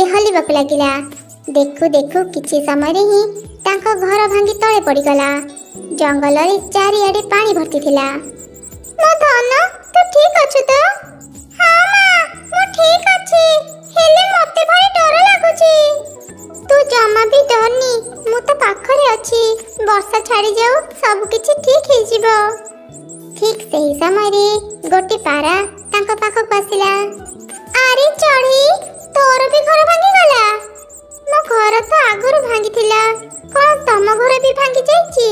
ହଲିବାକୁ ଲାଗିଲା। ଦେଖୁ ଦେଖୁ କିଛି ସମୟରେ ହିଁ ତାଙ୍କ ଘର ଭାଙ୍ଗି ତଳେ ପଡ଼ିଗଲା। ଜଙ୍ଗଲରେ ଚାରିଆଡ଼େ ପାଣି ଭର୍ତ୍ତି ଥିଲା। ମୋ ଧନ, ତୁ ଠିକ ଅଛୁ ତ? ହଁ ମା, ମୁଁ ଠିକ ଅଛି, ହେଲେ ମତେ ଭାରି ଡର ଲାଗୁଛି। ତୁ ଜମା ବି ଡରନି, ମୁଁ ତ ପାଖରେ ଅଛି। ବର୍ଷା ଛାଡ଼ିଯାଉ, ସବୁ କିଛି ଠିକ ହେଇଯିବ। ଠିକ ସେହି ସମୟରେ ଗୋଟେ ପାରା ତାଙ୍କ ପାଖକୁ ଆସିଲା। ଆରେ ଚଢ଼େଇ, ତୋର ବି ଘର ଭାଙ୍ଗିଗଲା? ମୋ ଘର ତ ଆଗରୁ ଭାଙ୍ଗିଥିଲା, କଣ ତମ ଘର ବି ଭାଙ୍ଗି ଯାଇଛି?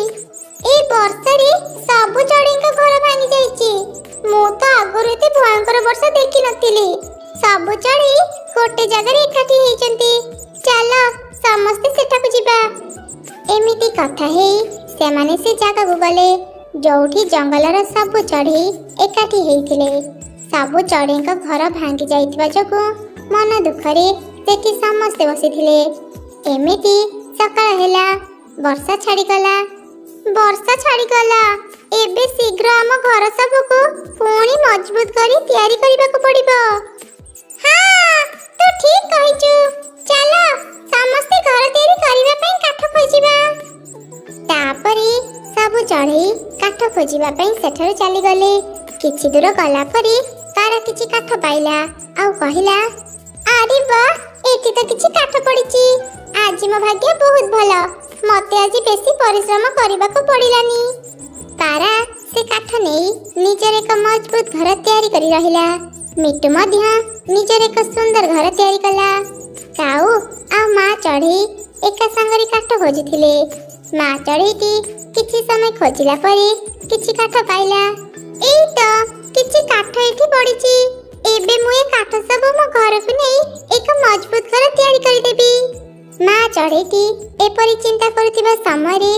ଏଇ ବର୍ଷାରେ ସବୁ ଚଢ଼େଇଙ୍କ ଘର ଭାଙ୍ଗି ଯାଇଛି। ମୁଁ ତ ଆଗରୁ ଏତେ ଭୟଙ୍କର ବର୍ଷା ଦେଖିନଥିଲି। ସବୁ ଚଢ଼େଇ ଗୋଟେ ଜାଗାରେ ଏକାଠି ହେଇଛନ୍ତି। ଚାଲ, ସମସ୍ତେ ସେଠାକୁ ଯିବା। ଏମିତି କଥା ହେଇ ସେମାନେ ସେ ଜାଗାକୁ ଗଲେ, ଯୋଉଠି ଜଙ୍ଗଲର ସବୁ ଚଢ଼େଇ ଏକାଠି ହେଇଥିଲେ। ସବୁ ଚଢ଼େଇଙ୍କ ଘର ଭାଙ୍ଗି ଯାଇଥିବା ଯୋଗୁଁ ମନ ଦୁଃଖରେ ସେଠି ସମସ୍ତେ ବସିଥିଲେ। ଏମିତି ସକାଳ ହେଲା, ବର୍ଷା ଛାଡ଼ିଗଲା। ବର୍ଷା ଛାଡ଼ିଗଲା, ଏବେ ଶୀଘ୍ର ଆମ ଘର ସବୁକୁ ପୁଣି ମଜବୁତ କରି ତିଆରି କରିବାକୁ ପଡ଼ିବ। ହଁ, ତୁ ଠିକ କହିଛୁ। ଚାଲ, ସମସ୍ତେ ଘର ତିଆରି କରିବା ପାଇଁ କାଠ ଖୋଜିବା। ତାପରେ ସବୁ ଚଢ଼େଇ କାଠ ଖୋଜିବା ପାଇଁ ସେଠାରୁ ଚାଲିଗଲେ। କିଛି ଦୂର ଗଲା ପରେ ପାରା କିଛି କାଠ ପାଇଲା ଆଉ କହିଲା, ଆରେ ବାଃ, ଏଠି ତ କିଛି କାଠ ପଡ଼ିଛି। ଆଜି ମୋ ଭାଗ୍ୟ ବହୁତ ଭଲ, ମତେ ଆଜି ବେଶୀ ପରିଶ୍ରମ କରିବାକୁ ପଡ଼ିଲାନି। ପାରା ସେ କାଠ ନେଇ ନିଜର ଏକ ମଜବୁତ ଘର ତିଆରି କରି ରହିଲା। ମିଟୁ ମଧ୍ୟ ନିଜର ଏକ ସୁନ୍ଦର ଘର ତିଆରି କଲା। କାଉ ଆଉ ମା ଚଢ଼େଇ ଏକା ସାଙ୍ଗରେ କାଠ ଖୋଜୁଥିଲେ। ମା ଚଢ଼େଇଟି କିଛି ସମୟ ଖୋଜିଲା ପରେ କିଛି କାଠ ପାଇଲା। ଏଇ ତ କିଛି କାଠ ଏଠି ପଡ଼ିଛି। ଏବେ ମୁଁ ଏ କାଠ ସବୁ ମୋ ଘରକୁ ନେଇ ଏକ ମଜବୁତ ଘର ତିଆରି କରିଦେବି। ମା ଚଢ଼େଇଟି ଏପରି ଚିନ୍ତା କରୁଥିବା ସମୟରେ